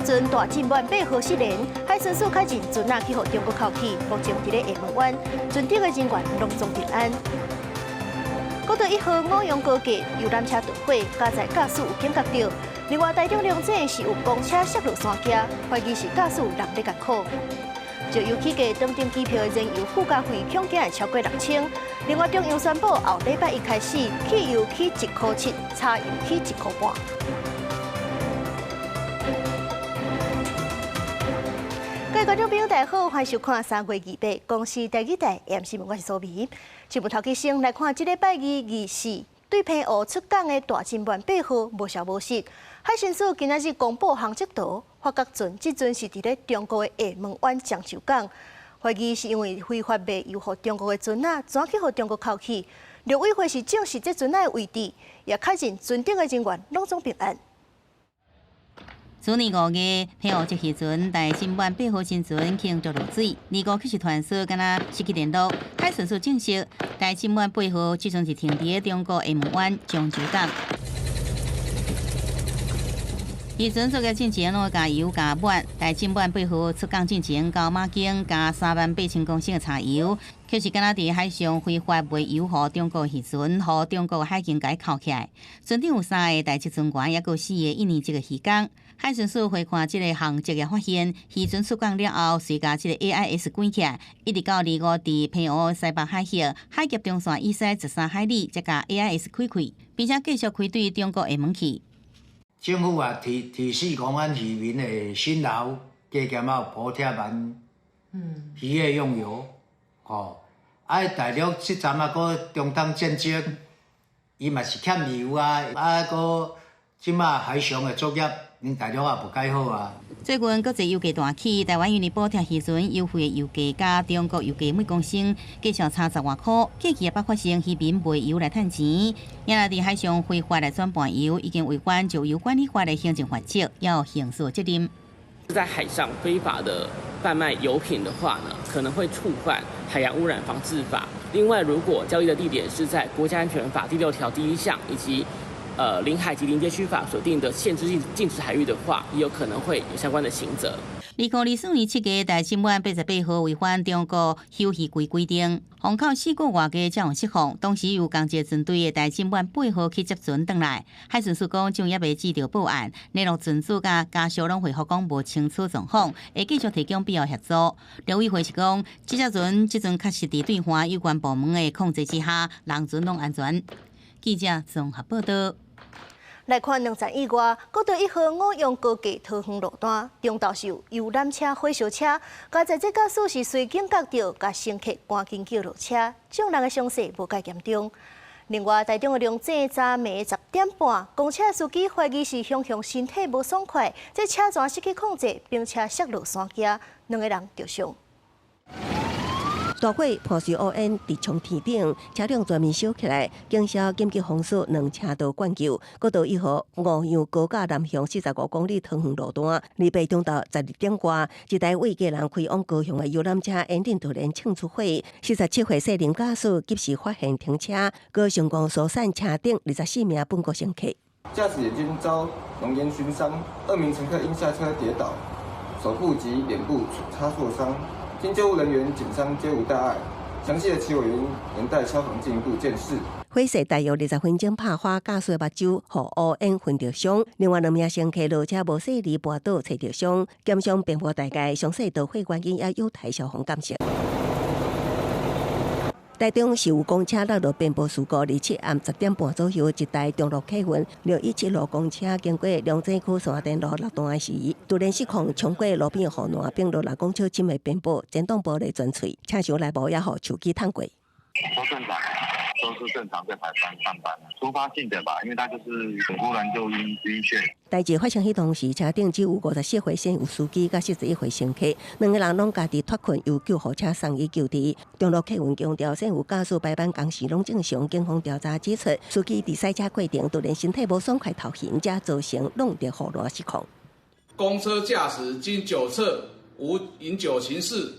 船大進滿八號失聯，海巡署確認船仔去予中國扣去，目前佇咧廈門灣，船頂的人員攏總平安。國道一號五楊高架遊覽車著火，加載駕駛有警覺著。另外，台中龍井是有公車摔落山崎，懷疑是駕駛人咧艱苦。石油起價，當程機票的燃油附加費恐驚會超過6000。另外，中油宣布後禮拜一開始，汽油起1塊7，柴油起1塊半。各位觀眾朋友，大家好，歡迎收看3月28公視第二台 AM 新聞，我是蘇美。新聞頭起先來看，這禮拜二、二四對澎湖出港的大進萬八號無消無息。海巡署今仔日公布航跡圖，發覺船這陣是佇咧中國的廈門灣漳州港，懷疑是因為非法賣油予中國的船仔，轉去予中國扣去。陸委會是證實這船仔的位置，也確認船頂的人員攏總平安。去年5月，澎湖籍漁船大進滿八號新船傾著落水，二五去是傳說敢若失去聯絡。海巡署證實，大進滿八號這陣是停佇中國廈門灣漳州港。漁船作業進前攏共油加滿，大進滿八號出港進前到馬經加38,000公升的柴油，卻是敢若佇海上非法賣油予中國漁船，予中國海警共銬起來。船頂有三個台籍船員，抑閣四個印尼籍的漁工。海巡署回看這个航跡，也發現漁船出港了後，隨共這个 AIS 關起來，一直到二五佇澎湖西北海域海峽中線以西13海里，才共 AIS 開開，並且繼續開對中國廈門去。政府也提提示講，咱漁民的辛勞加減仔有補貼咱漁業用油，吼。啊，大陸這陣啊，閣中東戰爭，伊嘛是欠油啊，啊，閣這馬海上的作業，恁大陸也無蓋好啊。最近國際油價大起，台灣因為補貼漁船優惠的油價，佮中國油價每公升繼續差十外箍，過去也捌發生漁民賣油來趁錢，也若佇海上非法來轉盤油，已經違反石油管理法的行政罰則，要刑事責任。在海上非法的販賣油品的話呢，可能會觸犯海洋污染防治法。另外，如果交易的地點是在國家安全法第六條第一項以及領海及鄰接區法所定的限制性禁止海域的話，也有可能會有相關的刑責。2024年7月，大進滿88號違反中國休漁季規定，封口4個外才予釋放。當時有仝一个船隊的大進滿八號去接船轉來，海巡署講，這猶未接著報案，聯絡船主佮家屬攏回覆講無清楚狀況，會繼續提供必要協助。陸委會是講，這隻船這陣確實佇對岸有關部門的控制之下，人船攏安全。記者綜合報道。來看兩站以外，國道一號五楊高架桃園路段，中晝是有遊覽車火燒車，加載這駕駛是隨警覺著，共乘客趕緊叫落車，眾人的傷勢無蓋嚴重。另外，台中的龍井昨暝10點半，公車司機懷疑是雄雄身體無爽快，這車船失去控制，並且摔落山崎，兩个人著傷。大火伴隨烏煙直衝天頂，車輛全面燒起來，警消緊急封鎖兩車道灌救。國道一號五楊高架南向45公里桃園路段，28中晝12點外，一台為家人開往高雄的遊覽車引擎突然衝出火，47歲細林駕駛及時發現停車，閣成功疏散車頂24名本國乘客。駕駛眼睛遭濃煙燻傷，二名乘客因下車跌倒，手部及臉部擦挫傷。經救護人員檢傷皆無大礙，詳細的起火原因仍待消防進一步鑑識。火勢大約20分鐘拍花，駕駛目睭予烏煙熏著傷。另外兩名乘客落車無細膩跋倒，揣著傷，檢傷並無大礙，詳細導火原因也有待消防鑑識。台中是有公車落落邊坡事故，27暗10點半左右，一台中路客運617路公車經過龍井區山頂路六段時，突然失控衝過路邊護欄，並落6公尺深的邊坡，前擋玻璃全碎，車廂內部也予樹枝燙過。都正常，都是正常在排班上班，突發性的吧，因為他就是突然就暈暈眩。代誌發生彼當時，車頂只有54歲現有司機佮41歲乘客，兩个人攏家己脫困，由救護車送醫救治。中路客運強調，現有駕駛排班工時攏正常。警方調查指出，司機佇賽車過程突然身體無爽快頭暈，才造成挵著護欄失控。公車駕駛經酒測無飲酒情事，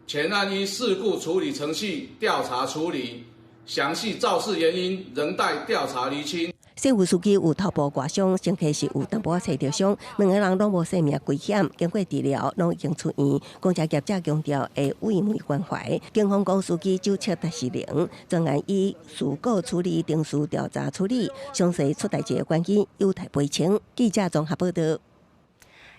全案依事故處理程序調查處理，詳細肇事原因仍待調查釐清。肇事司機有頭部割傷，乘客是有淡薄仔擦著傷，兩个人攏無生命危險，經過治療攏已經出院。公車業者強調會慰問關懷。警方講司機酒測達是零，專案以事故處理程序調查處理，詳細出代誌的關係有待釐清。記者綜合報道。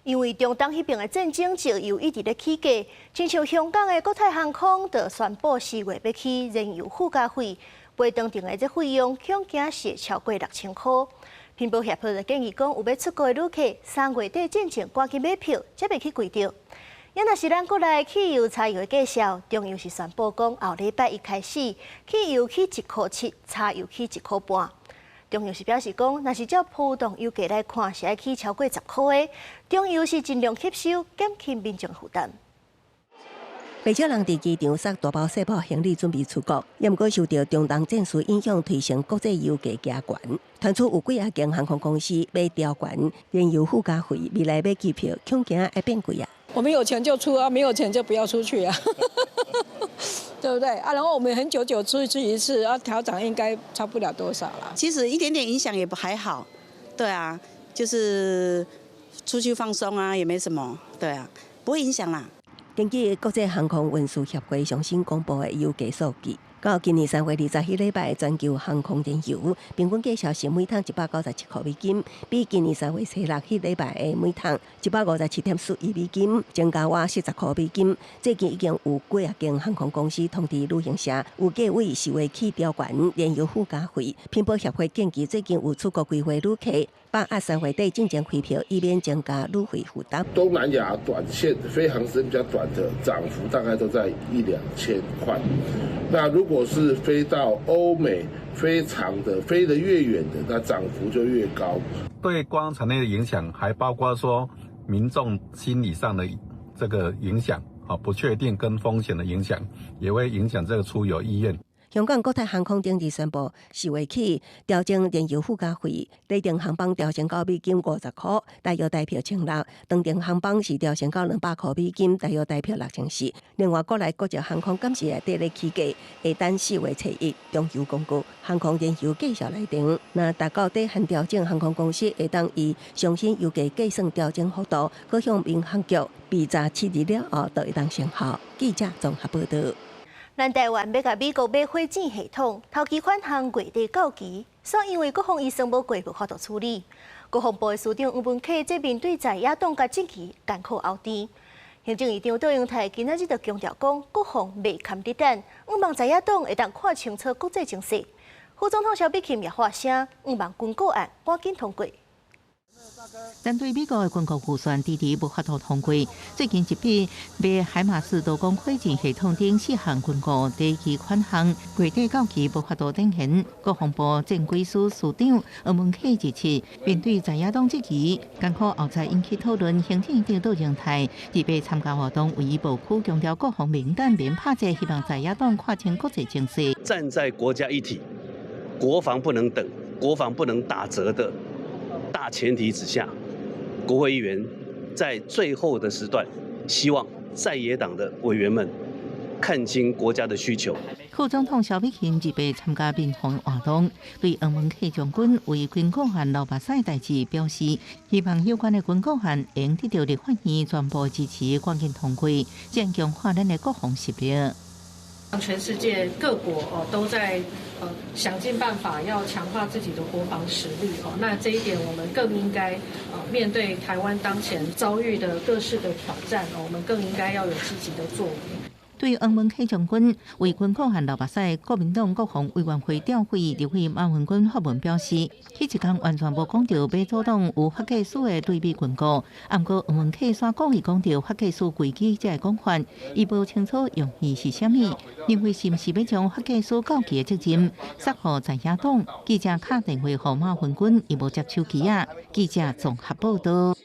因為中東彼邊的戰爭，石油一直咧起價，親像香港的國泰航空就宣布4月欲起燃油附加費，飛長程的這費用恐驚是超過6000箍。拼保協會就建議講，有欲出國的旅客，3月底進前趕緊買票，才袂去貴著。也若是咱國內汽油、柴油的價數，中油是宣布講，後禮拜一開始，汽油起1箍7，柴油起1箍半。中油是表示講，若是照浮動油價來看，是愛起超過10箍的。中油是盡量吸收，減輕民眾負擔。不少人佇機場塞大包細包行李準備出國，也毋過受著中東戰事影響，推升國際油價加懸。傳出有幾仔間航空公司欲調懸燃油附加費，未來買機票恐驚會變貴啊！我們有錢就出啊，沒有錢就不要出去啊，對不對啊？然後我們很久久出去一次，啊，調漲應該差不了多少啦。其實一點點影響也不還好，對啊，就是出去放鬆啊，也沒什麼，對啊，不會影響啦。根據國際航空運輸協會上新公布的油價數據，到今年3月20彼禮拜，全球航空燃油平均價數是每桶197塊美金，比今年3月26彼禮拜的每桶157.41美金增加倚40塊美金。最近已經有幾仔間航空公司通知旅行社，有計劃4月起調懸燃油附加費。拼保協會建議，最近有出國規劃旅客，把握3月底進前開票，以免增加旅費負擔。東南亞短線飛航時間比較短的漲幅大概都在一兩千塊。那如果是飛到歐美，飛長的，飛得越遠的，那漲幅就越高。對觀光產業的影響，還包括說民眾心理上的這個影響，啊，不確定跟風險的影響，也會影響這個出遊意願。香港國泰航空頂日宣布，4月起調整燃油附加費，短程航班調升到50美金，大約台幣1600；長程航班是調升到200塊美金，大約台幣6400。另外，國內國籍航空今時也佇咧起價，會等4月初1中油公告航空燃油價數來定。若達到底限調整，航空公司會當以上新油價計算調整幅度，閣向民航局備查7日了後，就會當生效。記者綜合報導。咱台灣欲共美國買火箭系統，頭期款項月底到期，煞因為國防預算無過無法度處理。國防部的司長黃文啟這面對在野黨共質疑艱苦漚甜。行政院長卓榮泰今仔日就強調講，國防袂堪得等，向望在野黨會當看清楚國際情勢。副總統蕭美琴也發聲，向望軍購案趕緊通過。針對美國的軍購預算遲遲無法度通過，最近一筆買海馬斯多管火箭系統等四項軍購第期款項月底到期無法度展現。國防部戰規司司長黃文啟指出，面對在野黨質疑，艱苦後再引起討論。行政院長卓榮泰特別參加活動，為伊部區強調國防免等免拍折，希望在野黨看清國際情勢。站在國家一體，國防不能等，國防不能打折的大前提之下，國會議員在最後的時段，希望在野黨的委員們看清國家的需求。副總統蕭美琴日前參加民防活動，對黃文啟將軍為軍購案流目屎代誌表示，希望有關的軍購案會得到立法院全部支持，趕緊通過，這樣強化咱的國防實力。全世界各國哦都在想盡辦法要強化自己的國防實力哦，那這一點我們更應該面對台灣當前遭遇的各式的挑戰，我們更應該要有積極的作為。對黃文啟將軍為軍購案流目屎，國民黨國防委員會調會立委馬文君發文表示，彼一工完全無講著欲阻擋有法解釋的對美軍購，毋過黃文啟煞故意講著法解釋危機這个講法，伊無清楚用意是啥物，認為是毋是欲將法解釋到期的責任卸予在野黨？記者敲電話予馬文君，伊無接手機仔。記者綜合報導。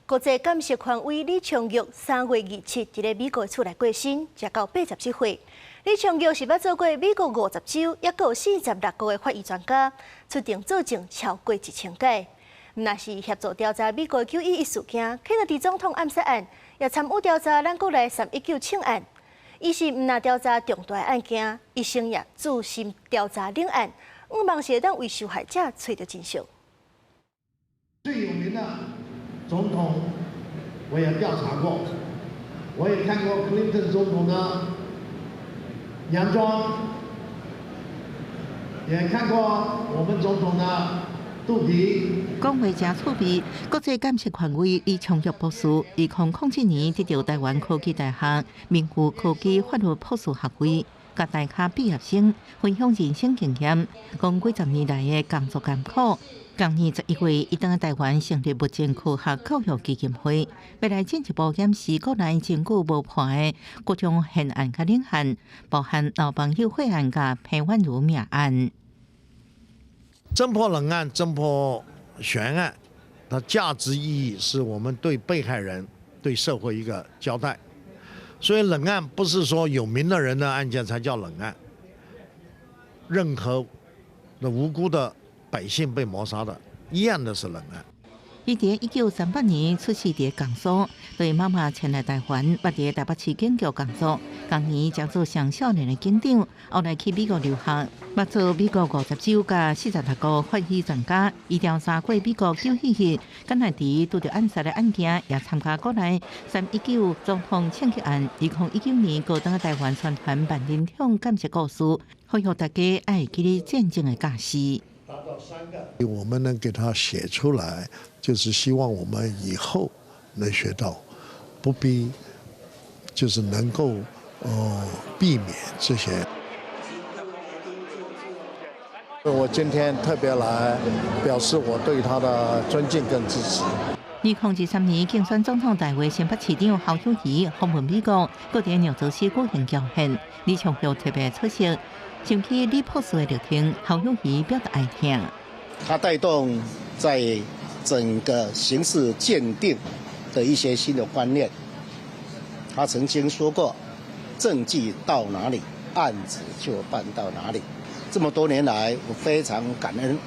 國際鑑識權威李昌鈺3月27佇咧美國厝內過身，食到87歲。李昌鈺是捌做過美國50州，抑閣有46國的法醫專家，出庭作證超過1000擺。毋但是協助調查美國911事件、肯尼迪總統暗殺案，也參與調查咱國內319槍案。伊是毋但調查重大案件，一生也注心調查冷案，向望是會當為受害者揣著真相。最有名的總統，我也調查過，我也看過克林頓總統的洋裝，也看過我們總統的肚皮。講話誠趣味，國際鑑識權威李昌鈺博士，2007年得著臺灣科技大學名譽科技法律博士學位，佮大學畢業生分享人生經驗，講幾十年來的工作艱苦。今年11月，伊轉來臺灣成立物證科學教育基金會，欲來進一步檢視國內證據無破的各種懸案佮冷案，包含老朋友血案佮彭婉如命案。偵破冷案、偵破懸案，它價值意義是我們對被害人、對社會一個交代。所以冷案不是說有名的人的案件才叫冷案，任何的無辜的百姓被謀殺的，一樣的是冷案。伊佇1938年出世佇江蘇，隨媽媽遷來臺灣，捌佇台北市警局工作。同年才做上少年的警長，後來去美國留學，捌做美國50州佮46個法醫專家。伊調查過美國911甘迺迪拄著暗殺的案件，也參加國內319總統槍擊案。2019年，閣轉來臺灣宣傳萬人統鑑識故事，呼籲大家愛會記得戰爭的教訓。我們能給他寫出來，就是希望我們以後能學到，不必就是能夠避免這些。我今天特別來表示我對他的尊敬跟支持。2023年競選總統大會，新北市長侯友宜訪問美國，閣佇紐澤西舉行僑宴，李昌鈺特別出席。想起李博士的歷程，侯友宜表達哀痛。他帶動在整個刑事鑑定的一些新的觀念。他曾經說過，證據到哪裡，案子就辦到哪裡。這麼多年來，我非常感恩。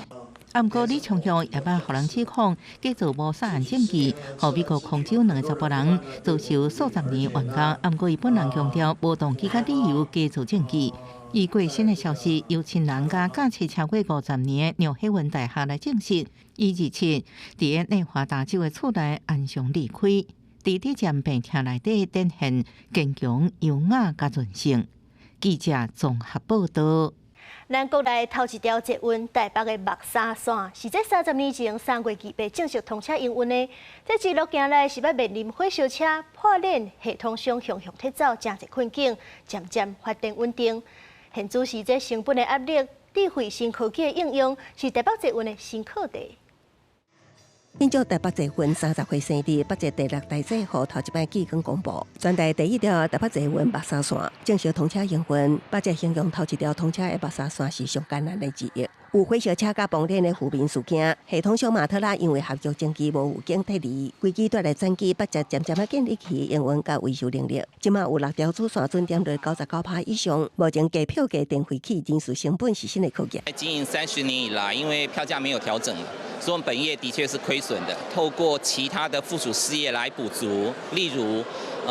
啊，毋過李昌鈺也捌予人指控，假造謀殺案證據，予美國空手兩个查埔人遭受數十年冤獄。啊，毋過伊本人強調，無動機佮理由假造證據。伊過身的消息，由親人佮駕駛超過50年的紐黑文大學來證實。伊27佇內華達州的厝內安詳離開，佇急診病廳內底展現堅強、優雅佮韌性。記者綜合報道。咱國內頭一條捷運台北的木柵線，是這30年前3月28正式通車營運的。這一路行來是欲面臨火燒車破鏈系統上雄雄鐵走，誠濟困境，漸漸發展穩定。現主是這成本的壓力，智慧新科技的應用，是台北捷運的新課題。慶祝台北捷運30歲生日，北捷第六代捷號頭一擺季更公布，全台第一條台北捷運木柵線正式通車營運。北捷形容頭一條通車的木柵線是上艱難的之一，有火燒車佮崩鏈的負面事件，系統商馬特拉因為合約前期無預警撤離，危機帶來轉機，北捷漸漸仔建立起營運佮維修能力。這馬有六條主線準點率99%以上，目前低票價電費起，人事成本是新的考驗。在經營30年以來，因為票價沒有調整，所以我們本業的確是虧損的。透過其他的附屬事業來補足，例如，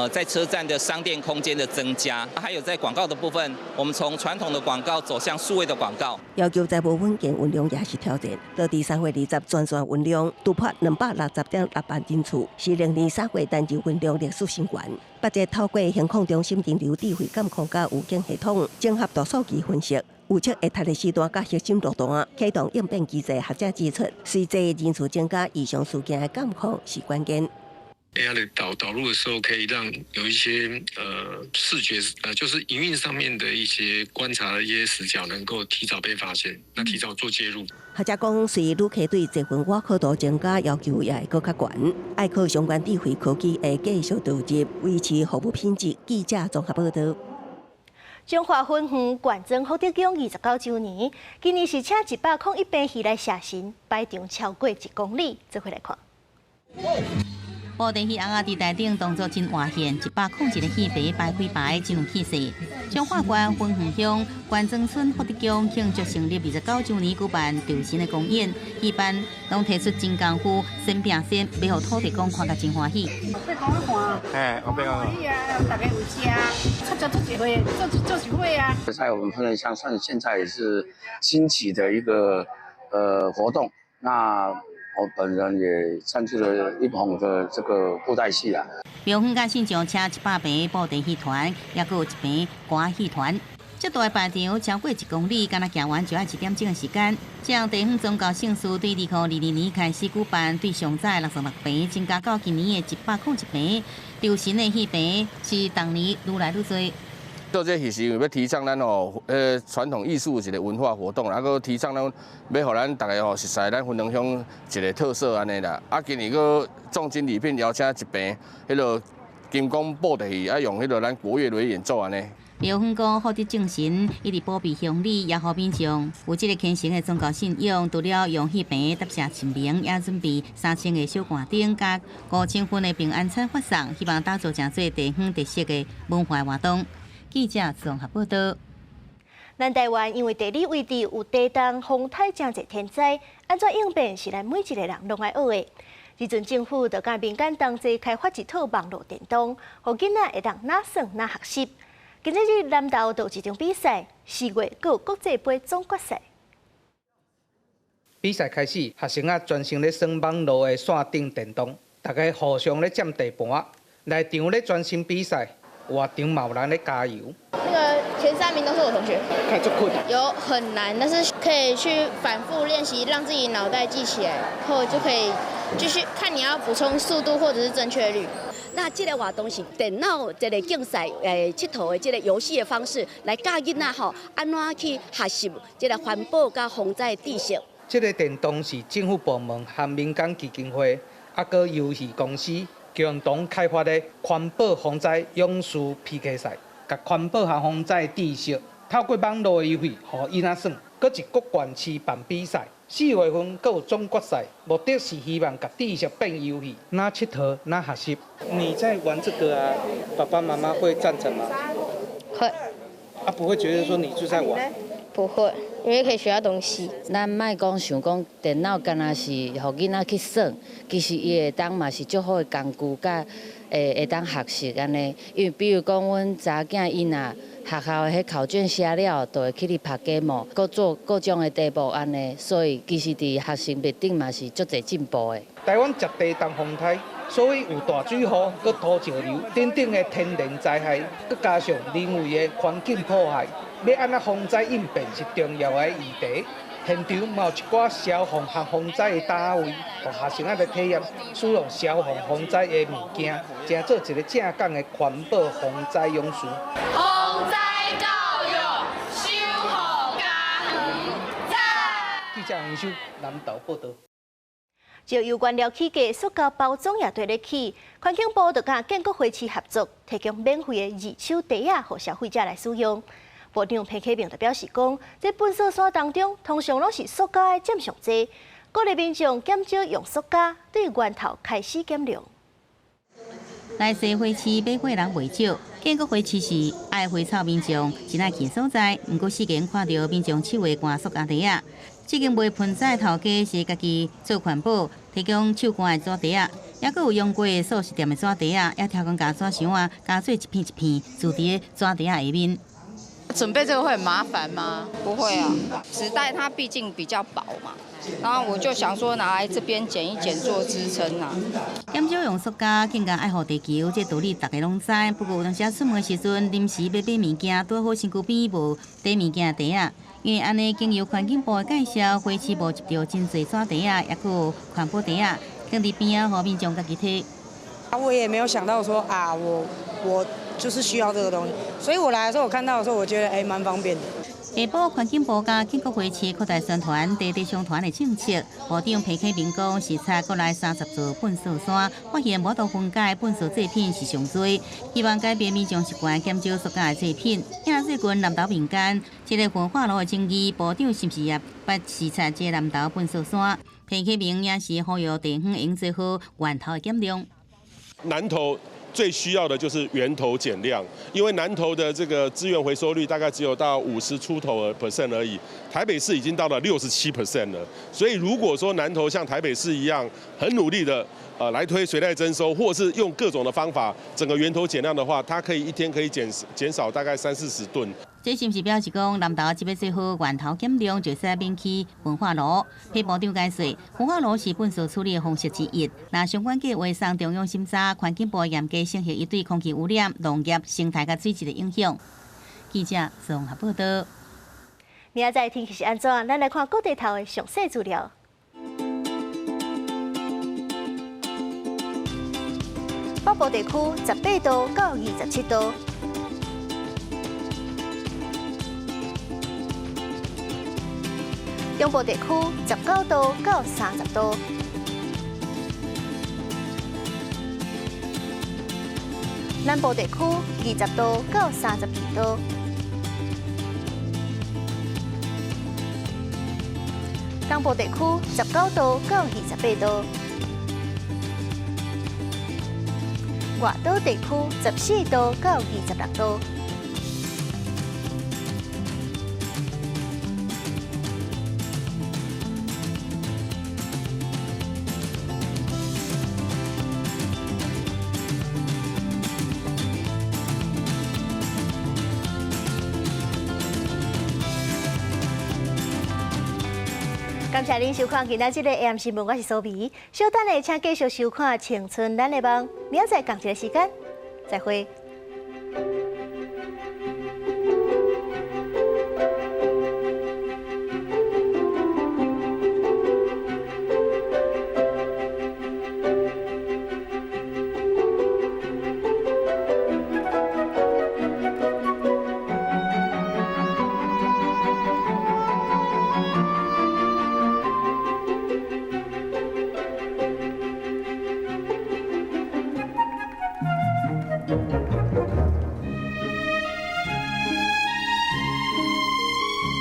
在車站的商店空間的增加，還有在廣告的部分，我們從傳統的廣告走向數位的廣告。要求財務穩健運量也是挑戰。到佇3月20全線運量突破260.6萬人次，是歷年3月單日運量歷史新高。北捷透過行控中心人流智慧監控佮預警系統，整合大數據分析，預測會塞的時段佮核心路段，啟動應變機制。學者指出，隨著人數增加，異常事件的監控是關鍵。 AI 的導入的時候，可以讓有一些視覺就是營運上面的一些觀察的一些死角，能夠提早被發現，那提早做介入。學者講，隨旅客對捷運倚靠度增加，要求也會閣較懸，愛靠相關智慧科技的繼續投入，維持服務品質。記者綜合報道。彰化分園玄奘福德宮29週年，今年是請101柄魚來謝神，排場超過1公里，做伙來看。布袋戲尪仔佇台頂動作真活現，101個戲棚排開排，真有氣勢。彰化縣芬園鄉玄奘村福德宮慶祝成立29週年，舉辦酬神的公演，戲班攏提出真功夫，先拼先，欲予土地公看甲真歡喜。哎，我欲看。啊，大家有食，出做做一回，做做一回啊。在我們豐原鄉算現在也是興起的一個活動，那我本人也參與了一棚的這個布袋戲啦。廟方佮信眾請100棚布袋戲團，抑閣有一棚歌仔戲團。這大排場超過1公里，干焦行完就愛1點鐘的時間。這項地方宗教盛事對2022年開始舉辦，對上早66棚增加到今年的101棚。酬神的戲棚是逐年愈來愈濟。做這戲是因為欲提倡咱吼，傳統藝術一個文化活動，啊，閣提倡咱欲予咱逐家吼熟似咱芬園鄉一個特色按呢啦。啊，今年閣重金禮聘邀請一棚，彼个金光布袋戲，啊，用彼个咱國樂來演奏按呢。廟方講，福德正神一直保庇鄉里，也予民眾有這个虔誠的宗教信仰。除了用戲棚答謝神明，也準備3000個小罐燈，佮5000份的平安彩發送，希望打造成做地方特色的文化活動。記者綜合報道。咱台灣因為地理位置有地動、風颱誠濟天災，按怎應變是咱每一個人攏愛學的。這陣政府就佮民間同齊開發一套網路電動，予囡仔會當哪耍哪學習。今日南投就有一場比賽，4月閣有國際盃總決賽。比賽開始，學生仔專心咧耍網路的線頂電動，大家互相咧佔地盤，內場咧專心比賽，外場嘛有人咧加油。那個前三名都是我同學。開足困。有很難，但是可以去反覆練習，讓自己腦袋記起來，後就可以繼續看你要補充速度或者是正確率。那這个活動是電腦這个競賽𨑨迌的這个遊戲的方式來教囡仔吼，按怎去學習這个環保佮防災知識。這个電動是政府部門和民間基金會，啊，閣遊戲公司共同開發的環保防災勇士 PK 賽，共環保和防災知識透過網路的遊戲，予囡仔耍，閣是各縣市辦比賽。4月份閣有總決賽，目的是希望共知識變遊戲，哪𨑨迌哪學習。你在玩這個啊？爸爸媽媽會贊成嗎？會。啊，不會覺得說你就在玩？不會，因為可以學到東西。咱莫講想講電腦干焦是予囡仔去耍，其實伊會當嘛是足好的工具，佮會當學習按呢。因為比如講，阮查囝伊若學校的彼考卷寫了，就會去咧拍假冒，閣做各種的題目按呢，所以其實佇學習面頂嘛是足濟進步的。台灣接地動風颱，所以有大水雨、閣土石流等等的天然災害，閣加上人為的環境破壞，欲按怎防災應變是重要的議題。現場嘛有一寡消防和防災的單位，予學生仔來體驗使用消防防災的物件，成做一个正港的環保防災勇士。防災教育，守護家園，讚！記者楊修南投報導。石油原料起價，塑膠包裝也綴咧起。環境部就佮建國花市合作，提供免費的二手袋仔，予消費者來使用。部長彭啟明就表示講，這糞埽山當中，通常攏是塑膠的佔上濟，鼓勵民眾減少用塑膠，對源頭開始減量。來西花市買貨人袂少，建國花市是愛花草民眾真愛去所在。毋過四間看著民眾手會掛塑膠袋仔，這間賣盆栽頭家是家己做環保，提供手掛的紙袋仔，抑閣有用過的素食店的紙袋仔，也提供共紙箱仔，加做一片一片，贮佇咧紙袋仔下面。準備這個會很麻煩嗎？不會啊，紙袋它畢竟比較薄嘛，然後我就想說拿來這邊剪一剪做支撐啊。減少用塑膠，更加愛護地球，這道理大家攏知。不過有當時出門時陣，臨時欲買物件，拄好身軀邊無提物件的袋仔，因為按呢經由環境部的介紹，花市募集著真濟紙袋仔，抑閣有環保袋仔，放佇邊仔，予民眾家己提。啊，我也沒有想到說啊，我就是需要這個東西，所以我來的時候，我看到的時候，我覺得欸，蠻方便的。下晡環境部佮建國花市擴大宣傳地地相傳的政策，部長彭啟明講，視察國內30座糞埽山，發現無法度分解糞埽製品是上濟，希望改變民眾習慣，減少塑膠的製品。啊最近南投民間這个焚化爐的爭議，部長是毋是也捌視察這个南投糞埽山？彭啟明也是呼籲地方應做好源頭的減量。南投最需要的就是源頭減量，因為南投的這個資源回收率大概只有到50出頭 percent 而已，台北市已經到了67% 了。所以如果說南投像台北市一樣很努力的來推隨袋徵收，或是用各種的方法，整個源頭減量的話，它可以一天可以減少大概三四十噸。這是毋是表示講南投這欲做好源頭減量，就使免起焚化爐？批部長解釋，焚化爐是糞埽處理的方式之一。若相關計劃送中央審查，環境部嚴格審核伊對空氣污染、農業、生態佮水質的影響。記者綜合報道。明仔載天氣是按怎？咱來看各地頭的詳細資料。北部地區18度到27度，中部地區19度到30度，南部地區20度到32度，東部地區19度到28度。外島地區14度到26度。感謝您收看今仔這个 AM 新聞，我是蘇美。稍等下，請繼續收看《青春咱的夢》，明仔載仝一个時間，再會。